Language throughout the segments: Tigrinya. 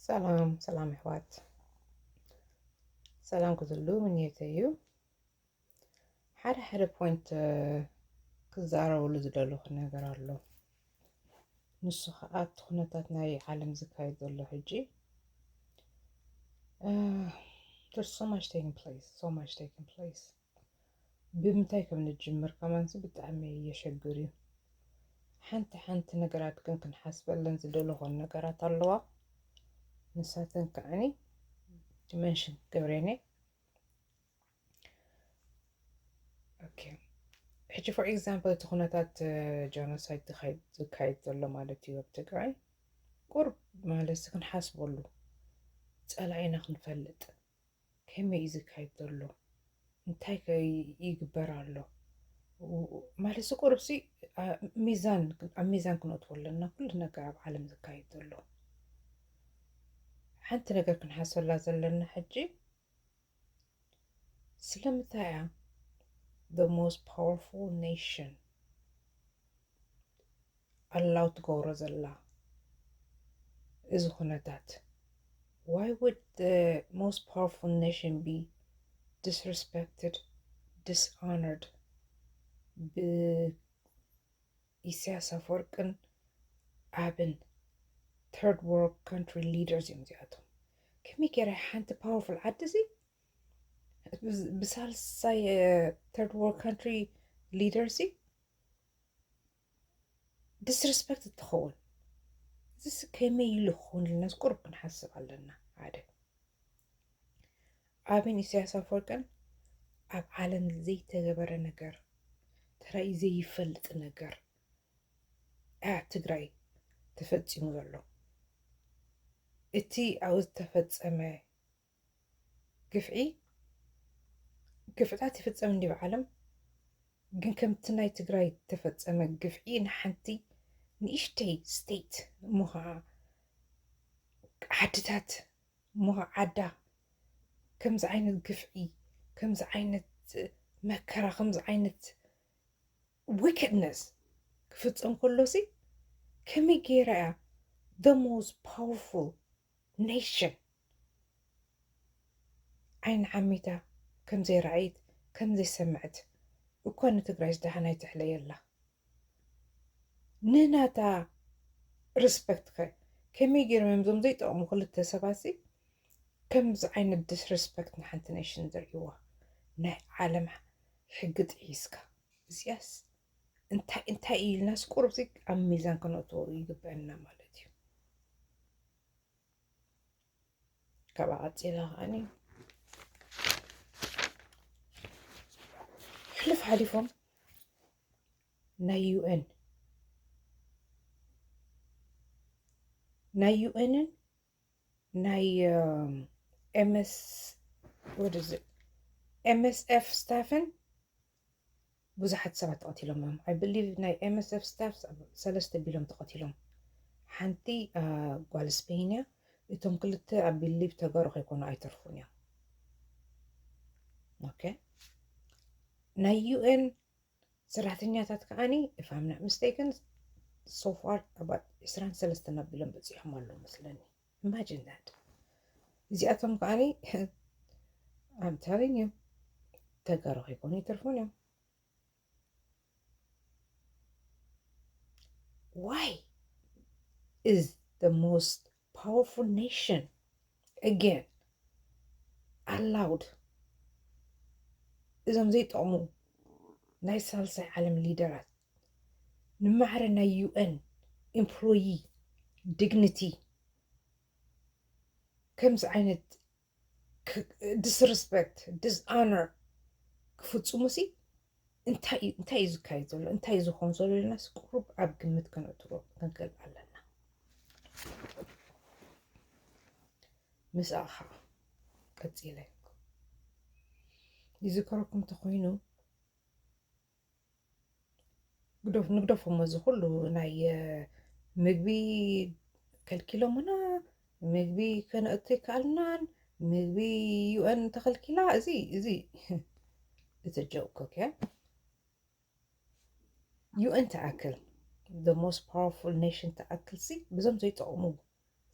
ሰላም ሰላም ኣሕዋት፣ ሰላም ክትህሉ ምንየተይ እዩ። ሓደ ሓደ ፖይንት ክዛረበሉ ዝደለኹ ነገር ኣሎ። ንሱ ከዓ እቲ ኩነታት ናይ ዓለም ዝካየድ ዘሎ ሕጂ፣ there's so much taking place, so much taking place። ብምንታይ ከም ንጅምር ከማንሲ ብጣዕሚ የሸግር እዩ። ሓንቲ ሓንቲ ነገራት ግን ክንሓስበለን ዝደለኾን ነገራት ኣለዋ። ንሳተን ከዓኒ ዲመንሽን ገብሬኔ። ኦኬ፣ ሕጂ for example እቲ ኩነታት ጀኖሳይድ ዝካየድ ዘሎ ማለት እዩ ኣብ ትግራይ፣ ቁርብ ማለት ክንሓስበሉ፣ ፀላኢና ክንፈልጥ፣ ከመይ እዩ ዝካየድ ዘሎ፣ እንታይ ከ ይግበር ኣሎ ማለት ቁርብሲ፣ ሚዛን፣ ኣብ ሚዛን ክንእትዎ ኣለና ኩሉ ነገር ኣብ ዓለም ዝካየድ ዘሎ። ሓንቲ ነገር ክንሓስበላ ዘለና ሕጂ፣ ስለምንታይ እያ the most powerful nation ኣላው ትገብሮ ዘላ እዚ ኩነታት? Why would the most powerful nation be disrespected, dishonored ብኢሳያስ ኣፈወርቅን ኣብን? Third world country leaders እዮም እዚኣቶም። ከመይ ገይራ ሓንቲ powerful ዓዲ እዚ ብሳልሳይ third world country leaders disrespect ትኸውን? እዚስ ከመይ ኢሉ ክኸውን ኢልና ቁርብ ክንሓስብ ኣለና። ሓደ ኣብን ኢሳያስ ኣፈወርቅን ኣብ ዓለም ዘይተገበረ ነገር፣ ተራእዩ ዘይፈልጥ ነገር ኣብ ትግራይ ተፈፂሙ ዘሎ። እቲ ኣብኡ ዝተፈፀመ ግፍዒ፣ ግፍዕታት ይፍፀም እንዲ ብዓለም፣ ግን ከምቲ ናይ ትግራይ ተፈፀመ ግፍዒ ንሓንቲ ንእሽተይ ስቴት እሞ ከዓ ዓድታት እሞ ከዓ ዓዳ ከምዚ ዓይነት ግፍዒ፣ ከምዚ ዓይነት መከራ፣ ከምዚ ዓይነት wickedness ክፍፀም ከሎሲ ከመይ ገይራ እያ the most powerful nation ዓይኒ ዓሚታ ከምዘይረኣይት ከምዘይሰምዐት እኳ ንትግራይ ዝደሓና ይትሕለየላ። ንናታ ሪስፐክት ከ ከመይ ገይሮም እዮም እዞም ዘይጠቕሙ ክልተ ሰባትሲ ከምዚ ዓይነት ዲስሪስፐክት ንሓንቲ ኔሽን ዘርእይዋ? ናይ ዓለም ሕጊ ጥሒስካ። እዚኣስ እንታይ እንታይ እዩ ኢልናስ ቁሩብ ሲ ኣብ ሚዛን ከነእትዎ ይግበአና ማለት እዩ። ካብኣ ቀፂላ ከዓኒ ሕልፍ ሓሊፎም ናይ ዩኤን ናይ ዩኤንን ናይ ኤምኤስ ወደዚ ኤምኤስኤፍ ስታፍን ብዙሓት ሰባት ተቐቲሎም እዮም። I believe ናይ ኤምኤስኤፍ ስታፍ ሰለስተ ቢሎም ተቐቲሎም። ሓንቲ ጓል ስፔን እያ። እቶም ክልተ ኣብ ቢሊቭ ተጋሩ ከይኮኑ ኣይተርፉን እዮም። ኦኬ፣ ናይ ዩኤን ሰራሕተኛታት ከዓኒ if I'm not mistaken so far about ዕስራን ሰለስተን ኣቢሎም በፂሖም ኣለዉ መስለኒ። Imagine that። እዚኣቶም ከዓኒ I'm telling you ተጋሩ ከይኮኑ ይተርፉን እዮም። Why is the most powerful nation again allowed እዞም ዘይጠቕሙ ናይ ሳልሳይ ዓለም ሊደራት ንማዕረ ናይ ዩኤን ኤምፕሎይ ዲግኒቲ ከምዚ ዓይነት disrespect፣ dishonor ክፍፅሙ ሲ እንታይ እዩ ዝካየድ ዘሎ? እንታይ እዩ ዝኸውን ዘሎ ኢልናስ ቁሩብ ኣብ ግምት ከነእትዎ ክንክእል ኣለና። ምስኣ ከዓ ቀፂለ ይዝከረኩም እንተኮይኑ ግደፍ ንግደፎሞ እዚ ኩሉ ናይ ምግቢ ከልኪሎምና፣ ምግቢ ከነእቱ ይከኣልናን፣ ምግቢ ዩኤን ተኸልኪላ። እዚ እዚ እቲ ጆክ ኦኬ። ዩኤን ተኣክል the most powerful nation ተኣክል ሲ ብዞም ዘይጠቕሙ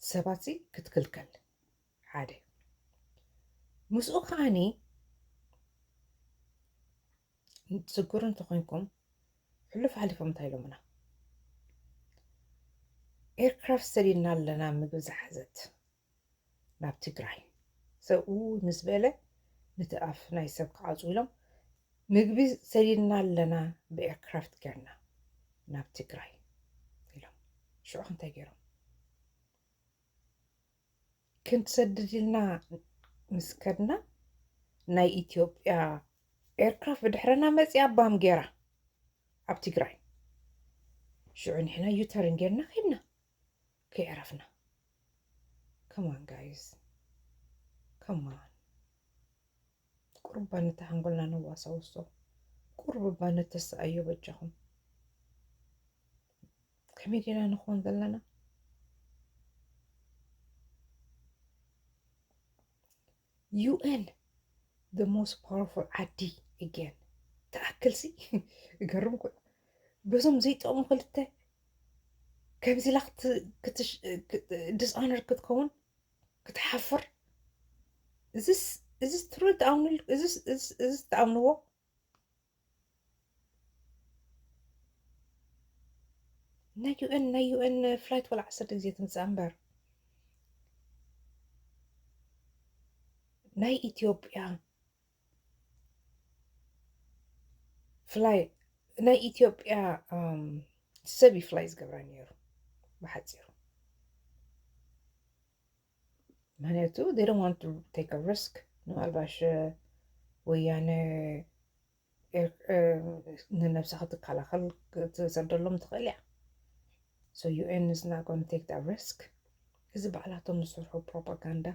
ሰባትሲ ክትክልከል ሓደ። ምስኡ ከዓኒ ትስግሩ እንተኾይንኩም፣ ሕሉፍ ሓሊፎም እንታይ ኢሎምና? ኤርክራፍት ሰዲድና ኣለና፣ ምግቢ ዝሓዘት ናብ ትግራይ። ሰብኡ ምስ በለ፣ ነቲ ኣፍ ናይ ሰብ ክዓጹ ኢሎም፣ ምግቢ ሰዲድና ኣለና ብኤርክራፍት ጌርና ናብ ትግራይ ኢሎም። ሽዑ እንታይ ገይሮም? ክንሰድድ ኢልና ምስ ከድና፣ ናይ ኢትዮጵያ ኤርክራፍት ብድሕረና መፂኣ፣ ባም ጌራ ኣብ ትግራይ። ሽዑ ንሕና ዩተርን ጌርና ከድና፣ ከይዕረፍና። ከማን ጋይስ፣ ከማን። ቁርባ ነቲ ሓንጎልና ነዋሳውሶ። ቁርባ ነተስኣዮ በጃኹም። ከመይ ዲና ንኾን ዘለና? ዩ ኤን፣ the most powerful ዓዲ። Again፣ ተኣክልሲ ይገርም እኮ። በዞም ዘይጠቕሙ ክልተ ከምዚ ኢላ ክት-፣ ክትሽ-፣ ክት-፣ ዲስኦነር ክትከውን፣ ክትሓፍር። እዝስ፣ እዝስ ትሩ ትኣምኑ-፣ እዝስ፣ እዝስ፣ እዝስ ትኣምንዎ? ናይ ዩ ኤን፣ ናይ ዩ ኤን ፍላይት ወላ ዓሰርተ ግዜ ትምጻእ እምበር፣ ናይ ኢትዮጵያ ፍላይ፣ ናይ ኢትዮጵያ፣ ኣም፣ ሰብ እዩ ፍላይ ዝገብራ ነይሩ፣ ብሓጺሩ። ምክንያቱ they don't want to take a risk። ንኣልባሽ ወያነ ኤር-፣ እ፣ ንነብሳ ክትከላኸል ክትሰደሎም ትኽእል እያ። So ዩ ኤን is not going to take that risk። እዚ ባዕላቶም ዝሰርሑ ፕሮፓጋንዳ፣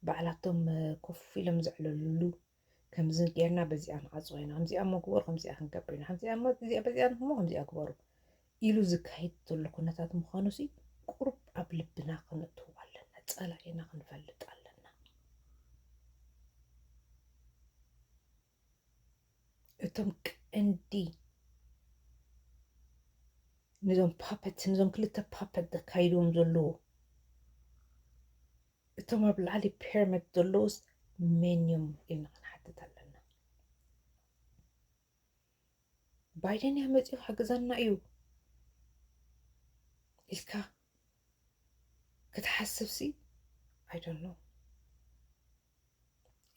ባዕላቶም፣ እ፣ ኮፍ ኢሎም ዘዕለሉሉ፣ ከምዚ ጌርና በዚኣ ንዓጽዎ ኢና፣ ከምዚኣ እሞ ግበሩ፣ ከምዚኣ ክንገብር ኢና፣ ከምዚኣ እሞ እዚኣ፣ በዚኣ ንኹሞ ከምዚኣ ግበሩ ኢሉ ዝካየድ ዘሎ ኩነታት ምዃኑ ሲ ቁሩብ ኣብ ልብና ከነእትዎ ኣለና። ጸላኢና ክንፈልጥ ኣለና። እቶም ቀንዲ ነዞም ፓፐት፣ ነዞም ክልተ ፓፐት ዘካይድዎም ዘለዉ፣ እቶም ኣብ ላዕሊ ፒራሚድ ዘለዉስ መን እዮም ኢልና ክንሓትት ኣለና። ባይደን እያ መፂኡ ሓግዘና እዩ ኢልካ ክትሓስብሲ፣ I don't know።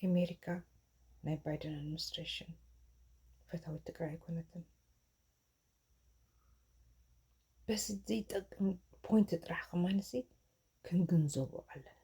ኣሜሪካ ናይ ባይደን ኣድሚኒስትሬሽን ፈታዊት ትግራይ ኣይኮነትን። በዚ ዘይጠቅም ፖይንት ጥራሕ ከማንሲ ክንግንዘቦ ኣለና።